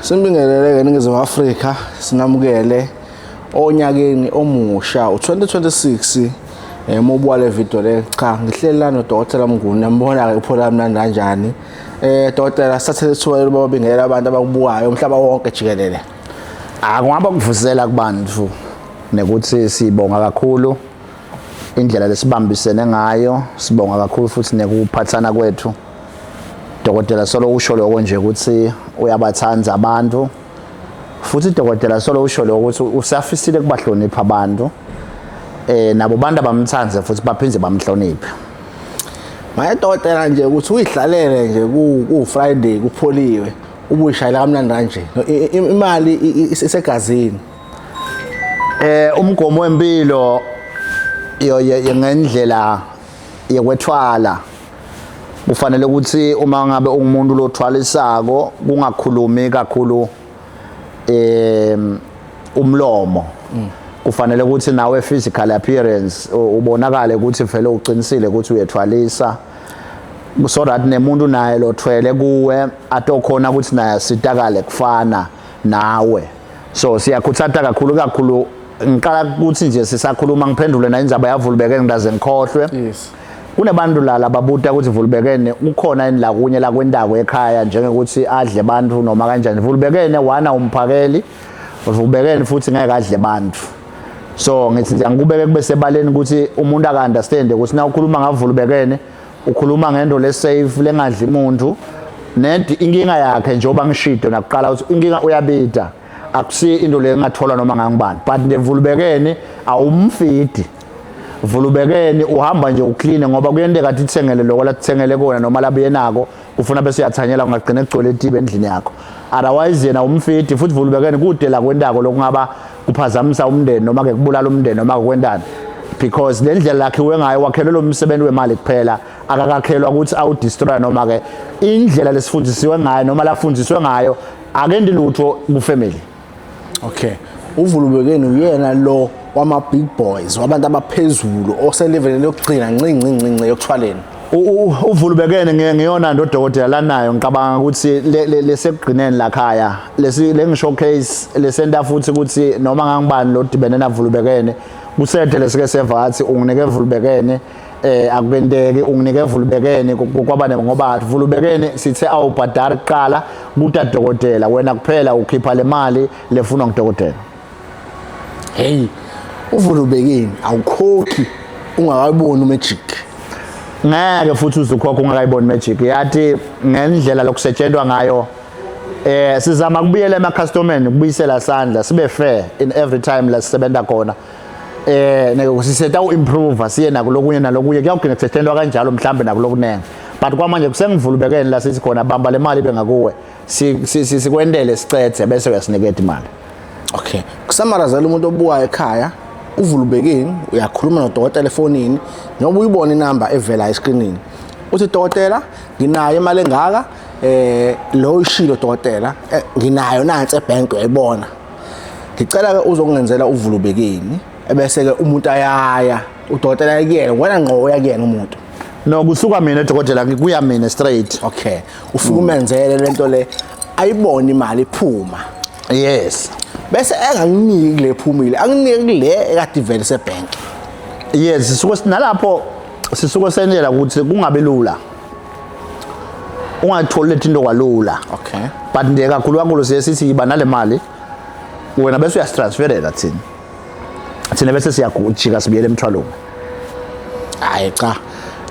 Simbingelele ke Ningizimu Afrika, sinamukele onyakeni omusha u2026. Mubuka le video le, cha, ngihleli la noDokotela Mnguni, niyambona ke uphola kamnandi kanjani. Dokotela, sithathe ithuba lokuba babingelela abantu abakubukayo umhlaba wonke jikelele. Akungaba kuvusela kubantu nekuthi sibonga kakhulu indlela lesibambisene ngayo, sibonga kakhulu futhi nekuphathana kwethu. Dokotela solo usho lokho nje ukuthi uyabathanda abantu, futhi dokotela solo usho lokho ukuthi usafisile kubahlonipha abantu, nabo bantu abamthanze futhi baphinde bamhloniphe. Maye dokotela, nje ukuthi uyihlalele nje ku Friday, kupholiwe, ubuyishayela kamnandi kanje. No, imali isegazini. Umgomo wempilo ngendlela yekwethwala kufanele ukuthi uma ngabe ungumuntu lothwalisako kungakhulumi kakhulu umlomo. Kufanele ukuthi nawe physical appearance ubonakale ukuthi vele uqinisile ukuthi uyethwalisa, so that nemuntu naye lothwele kuwe atokhona ukuthi naye asitakale kufana nawe. So siyakhuthatha kakhulu kakhulu. Ngiqala ukuthi nje sisakhuluma ngiphendule na indzaba yaVulubekene, ngidaze ngikhohlwe. Kunebantu la lababuta ukuthi Vulubekene ukhona yini la kunye la kwentako ekhaya, njengokuthi adle bantu noma kanjani. Vulubekene wana umphakeli, Vulubekene futhi ngeke adle bantu. So ngithi nje angikubeke kube sebaleni ukuthi umuntu aka understand ukuthi na ukhuluma ngaVulubekene ukhuluma ngento le safe, lengadli umuntu. Nedi inkinga yakhe, njengoba ngishido nakuqala ukuthi inkinga uyabida, akusiyo into le engatholwa noma ngangibani, but nje Vulubekene awumfidi. Vulubekene uhamba nje uclean, ngoba kuyenteka athi thengele lokho lathengele kona noma labuye nako kufuna bese uyathanyela, ungagcina kugcwele itibe endlini yakho. Otherwise yena umfidi, futhi Vulubekene kude la kwentako lokungaba kuphazamisa umndeni noma ke kubulala umndeni noma kwentani, because le ndlela lakhiwe ngayo wakhelwe lo msebenzi wemali kuphela, akakakhelwa ukuthi awudestroy, noma ke indlela lesifundisiwe ngayo noma lafundiswe ngayo akendi lutho kufamily. Okay, uVulubekeni uyena lo wama big boys, wabantu abaphezulu, oseleveleni yokugcina nci nci nci nci yokuthwaleni. UVulubekene ngiyona nto dokotela lanayo. Ngicabanga ukuthi lesekugcineni lakhaya lesi lengi-showcase lesenta futhi ukuthi noma ngangibani lo dibene naVulubekene kusethe lesike seva athi unginike Vulubekene, akubenteki unginike Vulubekene kwaba ngoba Vulubekene sithe awubhadari kuqala kuta dokotela, wena kuphela ukhipha le mali lefunwa ngudokotela. Hey, uVulubekeni awukhokhi ungakayiboni umagic. Ngeke futhi uzukhokha ungakayiboni magic. Yathi ngendlela lokusetshenzwa ngayo, sizama kubuyela ema-customeni, kubuyisela sandla, sibe fair in every time la sisebenza khona. Siseta u-improve, siye nakulokunye nalokunye, kuyawugcina kusetshenzwa kanjalo mhlambe nakulokunengi, but kwamanje kusengiVulubekene la sithi khona bamba le mali ibe ngakuwe, sikwentele sicethe bese uyasiniketa imali. Okay, kusamarazela umuntu obukayo ekhaya, uVulubekeni uyakhuluma nodokotela efonini njengoba uyibona inamba evela eskrinini. Uthi, "Dokotela, nginayo imali engaka." Lo ishilo dokotela, "Nginayo nansi ebank, uyayibona, ngicela ke uzokungenzela uVulubekeni." Ebese ke umuntu ayaya, udokotela ayekuyena, wena ngqo uyakuyena umuntu? No, kusuka mina dokotela, kuya mina straight. Okay, ufike umenzele lento le, ayibone imali iphuma? Yes. Bese enganginiki kule phumile, anginiki kule ekade ivele sebank? Yes, sisuke nalapho sisuke sendela ukuthi kungabe lula, ungatholi lethi into kwalula. But nje kakhulu kakhulu siye sithi yiba nale mali wena, bese uyasitransferela thina, bese siyajika sibuyele emthwalweni. Hayi cha,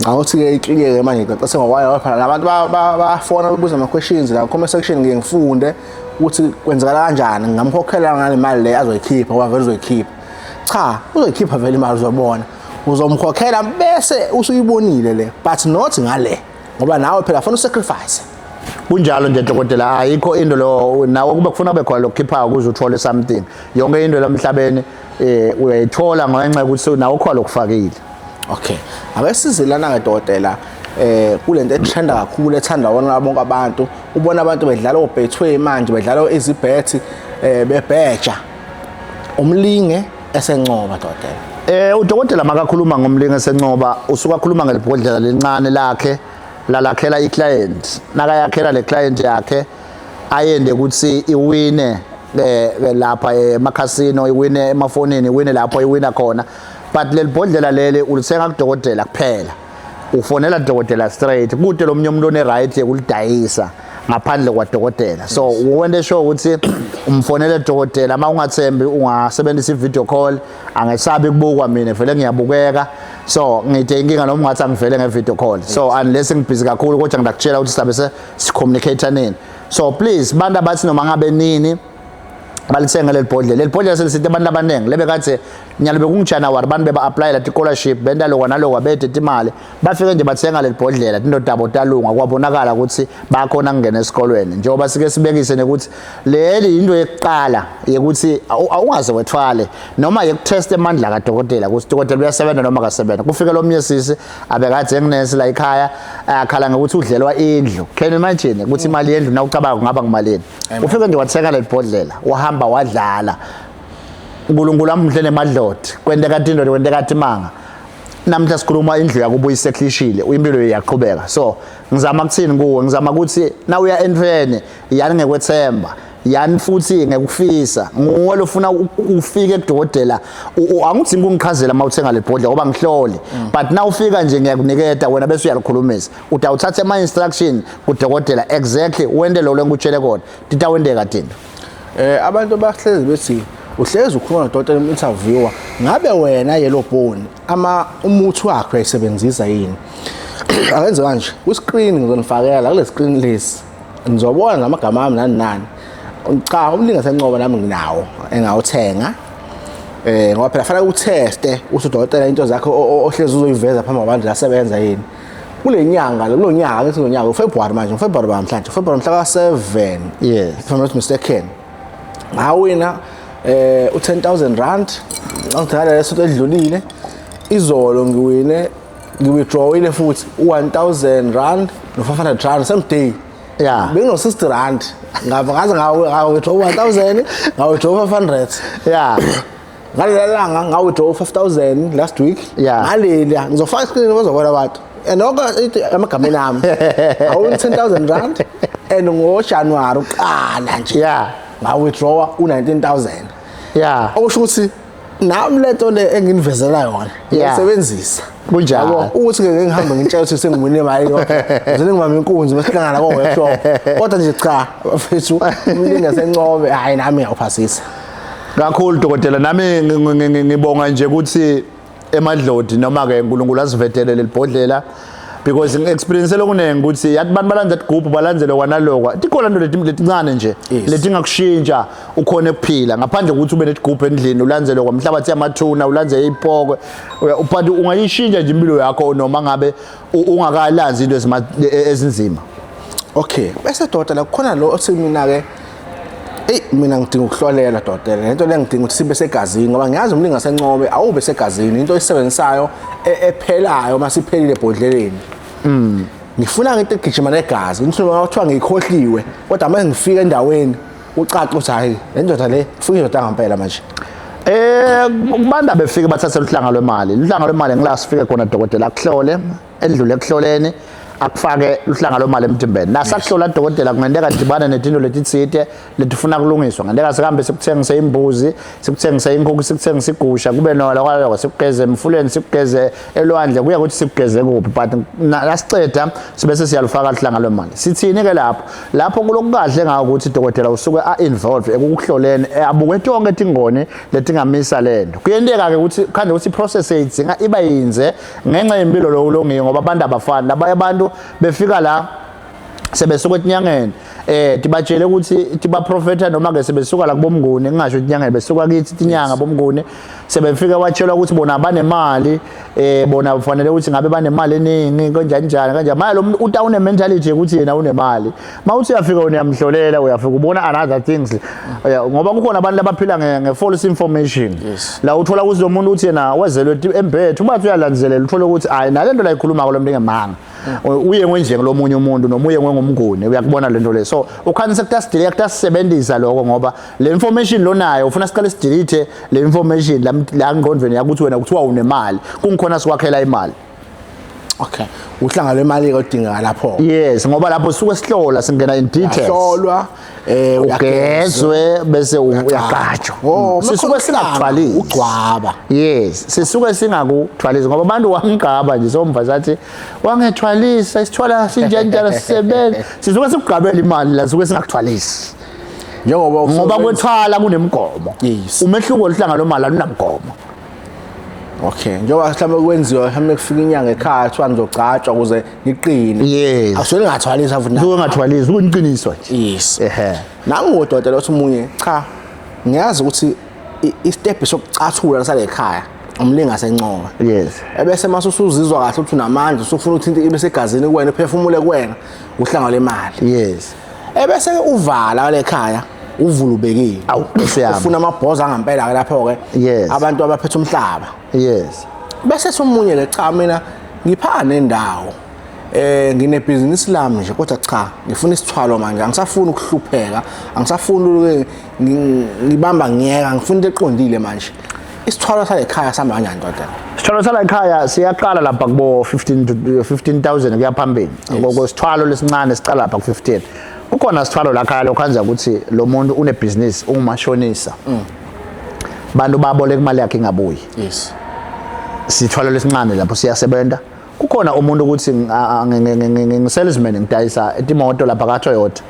ngawuthi-ke iclear-ke manje, ngicacise ngokwayo phela nabantu bafona bebuza ama-questions la comment section. Ngiye ngifunde ukuthi kwenzakala kanjani, ngingamkhokhela ngale mali le azoyikhipha, ngoba vele uzoyikhipha. Cha, uzoyikhipha vele imali, uzobona, uzomkhokhela bese usuyibonile le, but not ngale, ngoba nawe phela funa usacrifice. Kunjalo nje dokotela, ayikho into lo nawe kube kufuna kube khona lokukhiphayo ukuze uthole something. Yonke into lamhlabeni uyayithola ngenxa yokuthi nawe ukhona lokufakile. Okay, ake size lana ke dokotela, kulento etrenda kakhulu ethanda wona bonke abantu. Ubona abantu bedlala oBetway manje, bedlala izibet, bebheja umlinge esencoba, dokotela. Udokotela makakhuluma ngomlinge esencoba, usuka akhuluma ngelibhodlela lencane lakhe lalakhela i-client. Nakayakhela le client yakhe, Ayende ukuthi iwine lapha emakhasino, iwine emafonini, iwine lapho iwina khona, but leli bhodlela leli ulithenga kudokotela kuphela, ufonela dokotela straight, kude lo munye umuntu one right yokulidayisa ngaphandle kwadokotela. So wente sure ukuthi umfonele dokotela. Uma ungathembi, ungasebenzisa i-video call. Angesabi kubukwa mina, vele ngiyabukeka, so ngide inkinga noma ungathi angivele nge-video call, so unless ngibhizi kakhulu, kodwa ngidakutshela ukuthi sizabe si-communicate nini. So please, bantu abathi noma ngabe nini balithenga leli bhodlela. Leli bhodlela selisite abantu abaningi lebe kade nyalo bekungu-January, abantu beba-applyela ti-scholarship, benta lokwa nalokwa, bede timali, bafike nje bathenga leli bhodlela, tinto tabo talunga, kwabonakala ukuthi bakhona kungena esikolweni. Njengoba sike sibekise nekuthi leli into yokuqala yekuthi awungaze wethwale noma yekutest emandla kadokotela, ukuthi dokotela uyasebenza noma akasebenza. Kufike lo mnye sisi abekade enginesi la ekhaya, akhala ngokuthi udlelwa indlu. Can you imagine ukuthi imali yendlu na ucabanga kungaba ngumalini? Ufike nje wathenga leli bhodlela, wahamba wadlala, uNkulunkulu amhle nemadloti, kwenteka tinto, kwenteka timanga. Namhla sikhuluma, indlu yakubo isehlishile, impilo iyaqhubeka. So ngizama kuthini kuwe? Ngizama ukuthi na uya entweni yani ngekwethemba, yani futhi ngekufisa nguwe lofuna ufike kudokotela. Angidingi ukungichazela uma uthenga le bhodlela ngoba ngihlole, but na ufika nje ngiyakuniketa wena bese uyalikhulumisa, utawuthatha ama instruction kudokotela exactly, wente lo lengikutshele kona, titawenteka tinto. Abantu bahlezi bethi uhlezi ukhuluma nodokotela, interviewer, ngabe wena Yellow Bone ama umuthi wakhe uyayisebenzisa yini? Akenze kanje ku screen, ngizonifakela kule screen lesi, nizobona namagama ami nani nani. Cha, umlinga sencoba nami nginawo engawuthenga, ngoba phela fanele uteste uthi udokotela into zakho ohlezi uzoyiveza phambi kwabantu lasebenza yini. Kule nyanga, kulo nyaka, ngithi ngonyaka uFebruary manje, uFebruary ba namhlanje, uFebruary mhla ka-7, if I'm not mistaken, ngawina u10000 rand ngangithatha lesonto edlulile. Izolo ngiwine, ngiwithdrawile futhi u1000 rand no500 rand same day. Bengino 60 rand, ngava ngaze nga withdraw 1000, nga withdraw 500. Ngalela langa nga withdraw 5000 last week. Ngaleli ngizofaka screen, bazobona abantu, and onke amagameni ami awuni 10000 rand, and ngoJanuary uqala nje nga withdraw u19000. Okusho ukuthi nami lento le enginivezela yona ngiyisebenzisa. Kunjalo. Yabo, ukuthi ke ngihambe ngitshela ukuthi sengiwine imali yonke, ngizele ngibambe inkunzi besihlangana ko workshop, kodwa nje cha mfethu, umlinga sencome, hayi nami ngiyawuphasisa. Kakhulu dokotela, nami ngibonga nje ukuthi emadlodi noma ke uNkulunkulu asivetele leli bhodlela, because ngi-experience lokuningi ukuthi yathi bantu balanze igubhu, balandzele kwanalokwa, tikhona nto letincane nje letingakushintsha ukhona ekuphila ngaphandle kokuthi ube nesigubhu endlini, ulandzele kwamhlabathi yamathuna, ulandzele ipokwe. But ungayishintsha nje impilo yakho noma ngabe ungakalanzi into ezinzima. Okay, bese dokotela, kukhona lo othi mina ke, eyi mina ngidinga ukuhlolela dokotela lento le, ngidinga ukuthi sibe segazini, ngoba ngiyazi umlinga sencome awube segazini, into oyisebenzisayo ephelayo uma siphelile ebhodleleni. Ngifuna into egijima negazi, ngithi noma kuthiwa ngikhohliwe, kodwa uma ngifika endaweni ucace ukuthi hayi, le ndoda le ufika indoda ngempela manje. Kubantu abefike bathathe uhlanga lwemali. Uhlanga lwemali ngila sifike khona dokotela akuhlole, endlule ekuhloleni akufake uhlanga lwemali emtimbeni. Nasakuhlola dokotela kungenteka dibane netinto letitsite letifuna kulungiswa. Ngenteka sihambe sikuthengise imbuzi, sikuthengise inkukhu, sikuthengise igusha, kube nolo kwaloko, sikugeze emfuleni, sikugeze elwandle, kuya ukuthi sikugeze kuphi, but nasiceda sibese siyalufaka uhlanga lwemali. Sithini ke lapho? Lapho kulokukahle ngako ukuthi dokotela usuke a-involve ekukuhloleni, abuke tonke tingoni letingamisa lento. Kuyenteka ke ukuthi khande ukuthi i-process eyidzinga iba yinze ngenxa yempilo lo ulongiyo, ngoba abantu abafani. Labanye abantu befika la sebesuka etinyangeni, tibatshele ukuthi tibaprofetha, noma ke sebesuka la kubomnguni, ngingasho etinyangeni, besuka kithi tinyanga bomnguni, sebefika watshelwa ukuthi bona banemali, bona kufanele ukuthi ngabe banemali eningi kanjani njani kanje. Manje lo muntu uta une mentality yokuthi yena unemali, mawuthi uyafika uyamhlolela, uyafika ubona another things. Ngoba kukhona abantu abaphila nge false information. La uthola ukuthi lo muntu uthi yena wezelwe embethe, ubathi uyalandzelela, uthola ukuthi hayi, nalento la ikhuluma lo muntu ingemanga, uye nje lomunye umuntu noma uye ngomnguni, uyakubona lento le. So ukhanyisa kutasidile, kutasebenzisa lokho, ngoba le information lonayo ufuna siqale sidelete le information la ngqondweni yakuthi wena kuthiwa unemali, kungikhona sikwakhela imali. Okay, uhlanga lwemali odingeka lapho. Yes, ngoba lapho suke sihlola, singena in details. Hlolwa, ugezwe bese uyagqatshwa. Oh, sisuke singakuthwalisi. Ugcwaba. Yes, sisuke singakuthwalisi ngoba abantu wangigqaba nje somva sathi wangethwalisa isithwala sinjenjalo sisebenza. Sisuke sikugqabela imali la, suke singakuthwalisi. Njengoba ngoba kwethwala kunemigomo. Yes. Umehluko oluhlanga lomali alunamgomo. Okay, njengoba mhlawumbe kwenziwa mhlawumbe kufika inyanga ekhaya kuthiwa ngizogcatshwa ukuze ngiqine. Yes. Asuke ngingathwalisa futhi. Suke ngathwalisi, kuyiqiniso nje. Yes. Ehhe. Nangu udokotela uthi umunye, cha, ngiyazi ukuthi istep sokucathula sale ekhaya umlinga sencoma. Yes. Ebese mase usuzizwa kahle ukuthi unamandla, usufuna ukuthi into ibe segazini kuwena, uphefumule kuwena, uhlanga lemali. Yes. Ebese uvala le ekhaya, uvula ubekile. Awu, Nkosi yami. Ufuna amabhoza angempela ke lapho ke. Yes. Abantu abaphethe umhlaba. Yes. Bese somunye le, cha, mina ngipha nendawo. Nginebhizinisi lami nje, kodwa cha, ngifuna isithwalo manje, angisafuni ukuhlupheka, angisafuni ngibamba ngiyeka, ngifuna into eqondile manje. Isithwalo sale ekhaya sihamba kanjani, ndoda? Isithwalo sala ekhaya siyaqala lapha kubo 15 to 15,000 kuya phambili. Ngokwesithwalo lesincane siqala lapha ku 15. Kukhona isithwalo la khaya lokhanza ukuthi lo muntu unebusiness, ungumashonisa. Bantu baboleka imali yakhe ingabuyi. Yes. Sithwalo lesincane lapho siyasebenza. Kukhona umuntu ukuthi ngi-salesman, ngidayisa imoto lapha ka Toyota.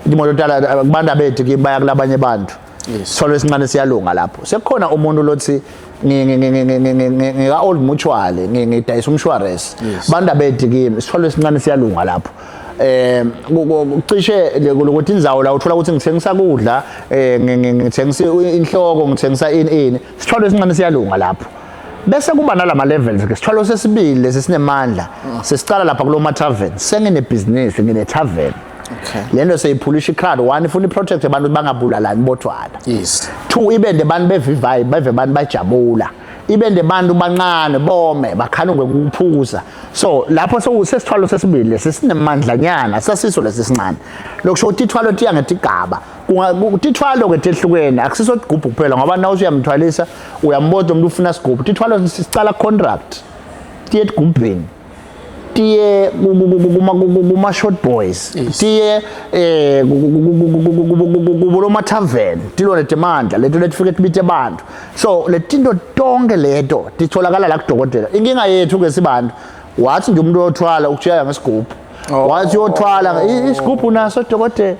Imoto tala kubantu abethu kimi baya kulabanye abantu. Yes. Sithwalo esincane siyalunga lapho. Sekukhona umuntu lothi ngika Old Mutual, ngidayisa umshwarensi. Yes. Bantu abethu kimi, isithwalo esincane siyalunga lapho. Cishe lokuthi indzawo la uthola ukuthi ngithengisa kudla, ngithengisa inhloko, ngithengisa ini ini, isithwalo esincane siyalunga lapho. Bese kuba nalama levels ke. Sithwalo sesibili lesi sinemandla, sesicala lapha kuloma tavern, sengine business, ngine tavern. Lento seyiphulisha i-crowd. One, ifuna i-protect abantu bangabulalani bodwana. Two, ibe abantu bevivayo, beve abantu bajabula, ibe abantu bancane bome bakhana ngokuphuza. So lapho sesithwalo sesibili lesi sinemandlanyana, sasiso lesi sincane. Lokusho ukuthi ithwalo tiya ngetigaba. Tithwalo ke tehlukene, akusiso sigubhu kuphela, ngoba nawe usuyamthwalisa uyambona umuntu ufuna sigubhu. Tithwalo sicala contract, tiye etigubhini, tiye kuma short boys, tiye kubuloma tavern, tilone temandla leto letifike tibite abantu. So letinto tonke leto titholakala la kudokotela. Inkinga yethu ke sibantu, wathi nje umuntu othwala ukutshela ngesigubhu, wathi uyothwala isigubhu naso dokotela,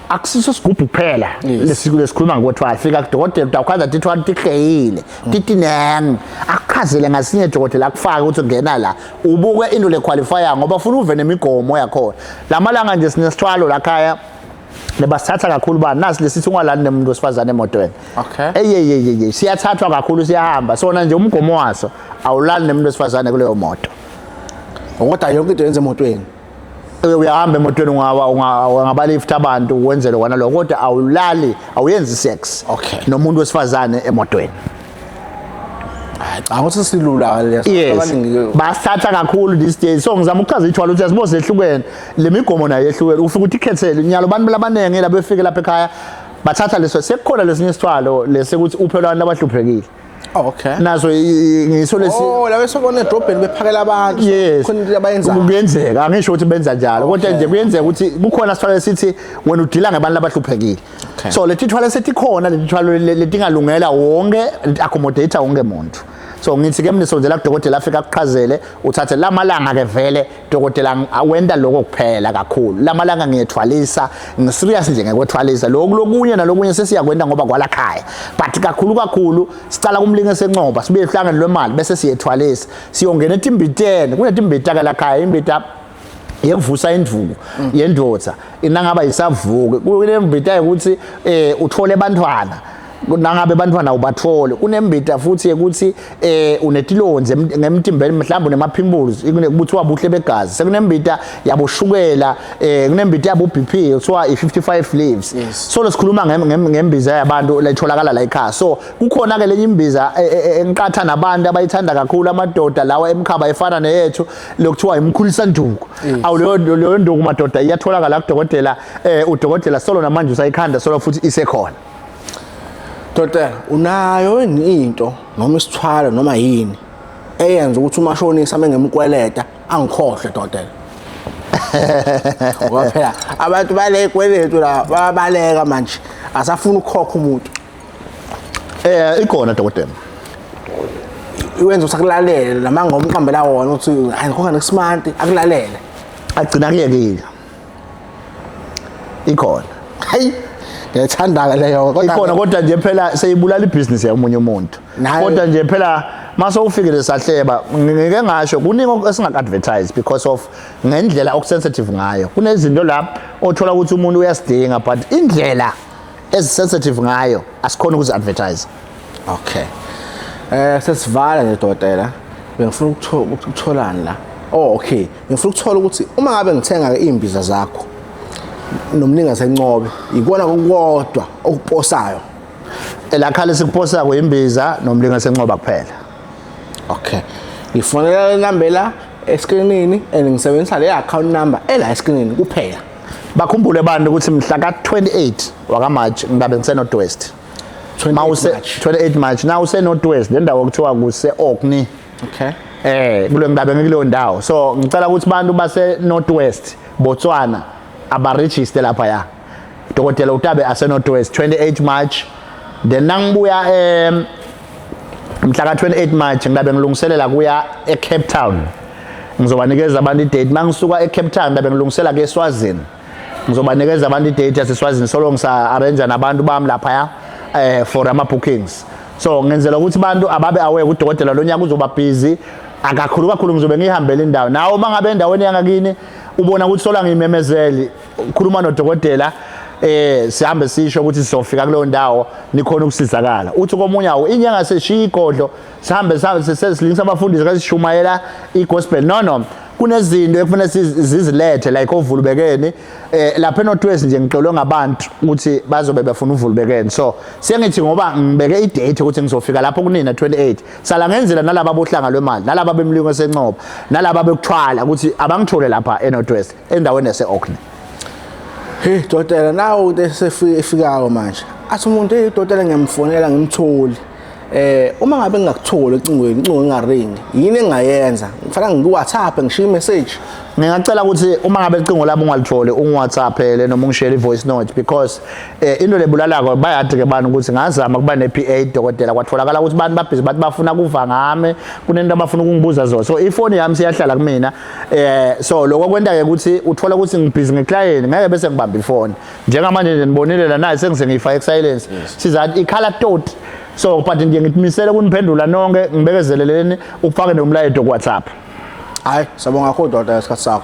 akusiso sigubhu kuphela. Lesikhuluma ngokuthwala, fika kudokotela, utawukhaza tithwala tihleyile, titineng, akuchazele ngasinye dokotela, akufake ukuthi ungena la ubuke into le-qualifya, ngoba funa uve nemigomo yakhona. Lamalanga nje sinesithwalo lakhaya lebasithatha kakhulu bani nasi lesithi ungalali nemuntu wesifazane emotweni. Eyeyeyeye, siyathathwa kakhulu, siyahamba sona nje. Umgomo waso, awulali nemuntu wesifazane kuleyo moto. Kodwa yonke into yenze emotweni. Uyahamba emotweni, ungabalift abantu, wenzele kwana lokho, kodwa awulali, awuyenzi sex nomuntu wesifazane emotweni. Hayi cha, ukuthi silula leso. Yes. Abaningi Basithatha kakhulu these days. So ngizama ukuchaza ithwalo ukuthi asibo zehlukene, le migomo nayo yehlukene, ufika ukuthi ikhethele nyalo. Abantu labanengi la befike lapha ekhaya bathatha leso. Sekukhona lesinye isithwalo lesekuthi uphela abantu abahluphekile. Naso ngiso lesi. Oh, la besobona edrobheni bephakela abantu. Yes. Khona into abayenzayo. Kuyenzeka, angisho ukuthi benza njalo, kodwa nje kuyenzeka ukuthi kukhona sithwalo sithi wena udila ngabantu abahluphekile. So leti thwalo setikhona, leti thwalo letingalungela wonke, accommodate wonke umuntu. So ngithi ke mina sondela kudokotela, afika akuchazele, uthathe lamalanga ke. Vele dokotela awenda lokho kuphela kakhulu lamalanga, ngiyethwalisa, ngiserious nje ngekwethwalisa. Lokhu lokunye nalokunye sesiyakwenda ngoba kwala khaya, but kakhulu kakhulu sicala kumlinge sencoba, sibuye ehlangene lwemali, bese siyethwalisa, siyongena etimbiteni. Kunetimbita ke la khaya, imbita yekuvusa indvuku yendoda inangaba isavuke, kunembita yokuthi uthole abantwana nangabe abantwana ubathole, kunembita futhi yokuthi unetilonzi ngemtimbeni, mhlawumbe unema-pimples, kuthiwa buhle begazi, sekunembita yaboshukela, kunembita yabo BP, kuthiwa i-55 leaves. So lesikhuluma ngembiza yabantu letholakala la ekhaya. So kukhona ke lenye imbiza engiqatha nabantu abayithanda kakhulu, amadoda lawa emkhaba efana neyethu, lokuthiwa imkhulisa nduku. Awu, leyo nduku madoda iyatholakala kudokotela. Udokotela solo namanje usayikhanda solo futhi isekhona. Dokotela, unayo yini into noma isithwalo noma yini eyenza ukuthi umashonisa mengemkweleta Angikhohlwe, dokotela, ngoba phela abantu bale kweletu la bayabaleka manje, asafuna ukukhokha umuntu. Ikhona, dokotela. Iwenza ukuthi akulalele nama ngomqambela wona ukuthi hayi, ngikhokha next month, akulalele. Agcina kuyekile, ikhona. Hayi, ngiyayithanda-ke leyo kodwa. Ikhona, kodwa nje phela seyibulala ibhizinisi yomunye umuntu. Kodwa nje phela mase ufikile sahleba, ngike ngasho kuningi esingaka-advertise because of ngendlela okusensitive ngayo. Kunezinto la othola ukuthi umuntu uyasidinga, but indlela ezisensitive ngayo asikhona ukuzi-advertise. Okay, sesivala nje, dokotela. Bengifuna ukutholani la? Oh, okay, ngifuna ukuthola ukuthi uma ngabe ngithenga ke imbiza zakho nomlinga sencobe, ikona kokodwa okuposayo? Elakhala esikuphosako imbiza nomlinga sencoba kuphela. Okay, ngifonela le number la eskrinini and ngisebenzisa le account number ela eskrinini kuphela. Bakhumbule abantu ukuthi mhla ka-28 wakaMarch ngibabe ngise-North West. 28 Mawuse March. 28 March, na use-North West, le ndawo kuthiwa kuse-Orkney. Kule ngibabe ngikuleyo ndawo, so ngicela ukuthi abantu base North West, Botswana, abaregister lapha ya dokotela utabe ase North West 28 March. Then nangibuya mhla ka 28 March ngibabe ngilungiselela kuya eCape Town, ngizobanikeza abantu idate. Mangisuka eCape Town ngibabe ngilungisela ke eSwazini, ngizobanikeza abantu idate yaseSwazini. Solo ngisa arrange nabantu bami lapha ya for ama bookings, so ngenzela ukuthi abantu ababe aware ukuthi udokotela lo nyaka uzoba busy akakhulu kakhulu, ngizobe ngihambela indawo. Nawe uma ngabe endaweni yangakini ubona ukuthi sola ngiyimemezeli, khuluma nodokotela, sihambe sisho ukuthi sizofika kuleyo ndawo, nikhona ukusizakala. Uthi komunye awu inyanga seshiya igodlo, sihambe sihambe sesilingisa abafundisi kasishumayela igospel. No, no, kunezinto ekufanele sizilethe like ovulubekeni lapha eNorth West nje. Ngixolwe ngabantu ukuthi bazobe befuna uvulubekeni, so sengithi ngoba ngibeke idate ukuthi ngizofika lapho kunina 28, sala ngenzela nalaba bohlanga lwemali, nalaba bemlingo sencoba, nalaba bekuthwala ukuthi abangithole lapha eNorth West endaweni yase-Orkney. Hey dokotela, nawu into esefikako manje. Athi umuntu, hey dokotela, ngiyamfonela ngimtholi. Uma ngabe ngingakutholi ecingweni, incingo ingaringi, yini engayenza? Ngifanele ngiku-WhatsApp, ngishiye message? Ngingacela ukuthi uma ngabe ucingo lami ungalitholi, ungi-WhatsAppele noma ungishiyele i-voice note, because into lebulalako bayadi ke bani ukuthi ngazama kuba ne-PA dokotela, kwatholakala ukuthi bantu babhizi, bathi bafuna kuva ngami, kunento abafuna ukungibuza zona, so ifoni yami siyahlala kumina. So lokho kwenta-ke ukuthi uthola ukuthi ngibhizi ngeclient, ngeke bese ngibamba ifoni. Njengamanje nje nibonile la nayo sengise ngiyifake ku-silence, sizathi ikhala toti. So but nje ngitimisele ukuniphendula nonke, ngibekezeleleni, ufake nomlayeto ku-WhatsApp. Hayi, siyabonga kakhulu dokotela isikhathi sakho.